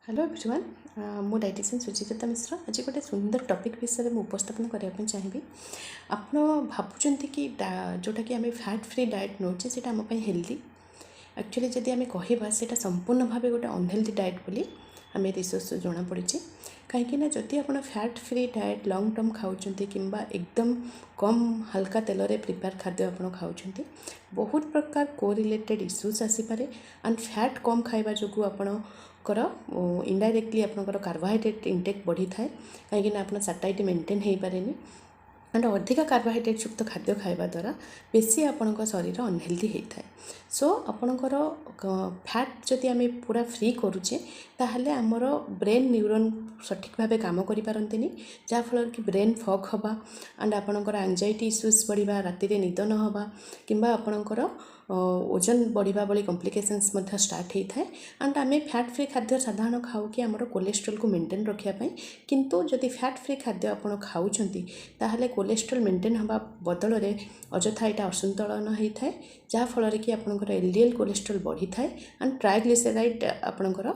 Hello everyone, ମୁଁ dietitian Suchita Mishra. ଆଜି ଗୋଟେ ସୁନ୍ଦର ଟପିକ୍ ବିଷୟରେ ମୁଁ ଉପସ୍ଥାପନ କରିବା ପାଇଁ ଚାହିଁବି। ଆପଣ ଭାବୁଛନ୍ତି କି ଯେଉଁଟାକି ଆମେ ଫ୍ୟାଟ୍ ଫ୍ରି ଡାଏଟ୍ ନେଉଛେ, ସେଇଟା ଆମ ପାଇଁ ହେଲ୍ଦି? ଆକ୍ଚୁଆଲି ଯଦି ଆମେ କହିବା, ସେଇଟା ସମ୍ପୂର୍ଣ୍ଣ ଭାବେ ଗୋଟେ ଅନହେଲ୍ଦି ଡାଏଟ୍ ବୋଲି ଆମେ ରିସର୍ଚ୍ଚରୁ ଜଣାପଡ଼ିଛି। କାହିଁକି ନା ଯଦି ଆପଣ fat free diet long term ଖାଉଛନ୍ତି କିମ୍ବା ଏକଦମ କମ୍ ହାଲକା ତେଲରେ ପ୍ରିପେୟାର ଖାଦ୍ୟ ଆପଣ ଖାଉଛନ୍ତି, ବହୁତ ପ୍ରକାର କୋରିଲେଟେଡ଼୍ ଇସ୍ୟୁଜ୍ ଆସିପାରେ। ଆଣ୍ଡ ଫ୍ୟାଟ୍ କମ୍ ଖାଇବା ଯୋଗୁଁ ଆପଣଙ୍କର ଇନଡାଇରେକ୍ଟଲି ଆପଣଙ୍କର କାର୍ବୋହାଇଡ୍ରେଟ୍ ଇନଟେକ୍ ବଢ଼ିଥାଏ, କାହିଁକିନା ଆପଣ ସାଟାଇଟି ମେଣ୍ଟେନ୍ ହେଇପାରେନି। ଆଣ୍ଡ ଅଧିକା କାର୍ବୋହାଇଡ୍ରେଟ୍ ଯୁକ୍ତ ଖାଦ୍ୟ ଖାଇବା ଦ୍ୱାରା ବେଶୀ ଆପଣଙ୍କ ଶରୀର ଅନହେଲ୍ଦି ହେଇଥାଏ। ସୋ ଆପଣଙ୍କର ଫ୍ୟାଟ୍ ଯଦି ଆମେ ପୁରା ଫ୍ରି କରୁଛେ, ତାହେଲେ ଆମର ବ୍ରେନ୍ ନ୍ୟୁରନ୍ ସଠିକ୍ ଭାବେ କାମ କରିପାରନ୍ତିନି, ଯାହାଫଳରେ କି ବ୍ରେନ୍ ଫଗ୍ ହେବା ଆଣ୍ଡ ଆପଣଙ୍କର ଆଙ୍ଗଜାଇଟି ଇସ୍ୟୁଜ୍ ବଢ଼ିବା, ରାତିରେ ନିଦ ନ ହେବା କିମ୍ବା ଆପଣଙ୍କର ଓଜନ ବଢ଼ିବା ଭଳି କମ୍ପ୍ଲିକେସନ୍ସ ମଧ୍ୟ ଷ୍ଟାର୍ଟ ହେଇଥାଏ। ଆଣ୍ଡ ଆମେ ଫ୍ୟାଟ୍ ଫ୍ରି ଖାଦ୍ୟ ସାଧାରଣ ଖାଉ କି ଆମର କୋଲେଷ୍ଟ୍ରଲ୍କୁ ମେଣ୍ଟେନ୍ ରଖିବା ପାଇଁ। କିନ୍ତୁ ଯଦି ଫ୍ୟାଟ୍ ଫ୍ରି ଖାଦ୍ୟ ଆପଣ ଖାଉଛନ୍ତି, ତାହେଲେ କୋଲେଷ୍ଟ୍ରଲ୍ ମେଣ୍ଟେନ୍ ହେବା ବଦଳରେ ଅଯଥା ଏଇଟା ଅସନ୍ତୁଳନ ହେଇଥାଏ, ଯାହାଫଳରେ କି ଆପଣଙ୍କର ଏଲ୍ଡିଏଲ୍ କୋଲେଷ୍ଟ୍ରଲ୍ ବଢ଼ିଥାଏ ଆଣ୍ଡ ଟ୍ରାଇଗ୍ଲିସେରାଇଡ଼୍ ଆପଣଙ୍କର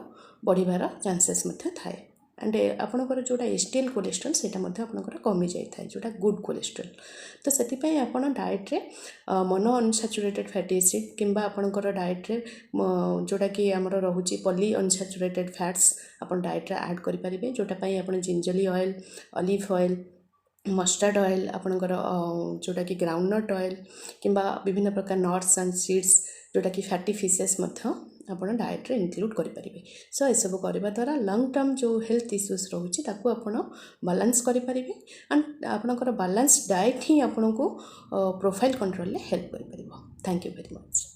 ବଢ଼ିବାର ଚାନ୍ସେସ୍ ମଧ୍ୟ ଥାଏ। ଆଣ୍ଡ ଆପଣଙ୍କର ଯେଉଁଟା ଏଚ୍ଡିଏଲ୍ କୋଲେଷ୍ଟ୍ରଲ୍, ସେଇଟା ମଧ୍ୟ ଆପଣଙ୍କର କମିଯାଇଥାଏ, ଯେଉଁଟା ଗୁଡ଼୍ କୋଲେଷ୍ଟ୍ରଲ୍। ତ ସେଥିପାଇଁ ଆପଣ ଡାଏଟ୍ରେ ମନୋ ଅନସାଚୁରେଟେଡ଼୍ ଫ୍ୟାଟି ଏସିଡ଼୍ କିମ୍ବା ଆପଣଙ୍କର ଡାଏଟ୍ରେ ଯେଉଁଟାକି ଆମର ରହୁଛି ପଲି ଅନସାଚୁରେଟେଡ଼୍ ଫ୍ୟାଟ୍ସ, ଆପଣ ଡାଏଟ୍ରେ ଆଡ଼୍ କରିପାରିବେ, ଯେଉଁଟା ପାଇଁ ଆପଣ gingelly oil, olive oil, mustard oil, ଆପଣଙ୍କର ଯେଉଁଟାକି ଗ୍ରାଉଣ୍ଡନଟ୍ ଅଏଲ୍ କିମ୍ବା ବିଭିନ୍ନ ପ୍ରକାର ନଟ୍ସ ଆଣ୍ଡ ସିଡ଼୍ସ, ଯେଉଁଟାକି ଫ୍ୟାଟି ଫିସେସ୍ ମଧ୍ୟ ଆପଣ ଡାଏଟ୍ରେ ଇନକ୍ଲୁଡ଼ କରିପାରିବେ। ସୋ ଏସବୁ କରିବା ଦ୍ୱାରା ଲଙ୍ଗ୍ ଟର୍ମ ଯେଉଁ ହେଲ୍ଥ ଇସ୍ୟୁଜ୍ ରହୁଛି, ତାକୁ ଆପଣ ବାଲାନ୍ସ କରିପାରିବେ। ଆଣ୍ଡ ଆପଣଙ୍କର ବାଲାନ୍ସ ଡାଏଟ୍ ହିଁ ଆପଣଙ୍କୁ ପ୍ରୋଫାଇଲ୍ କଣ୍ଟ୍ରୋଲରେ ହେଲ୍ପ କରିପାରିବ। Thank you very much.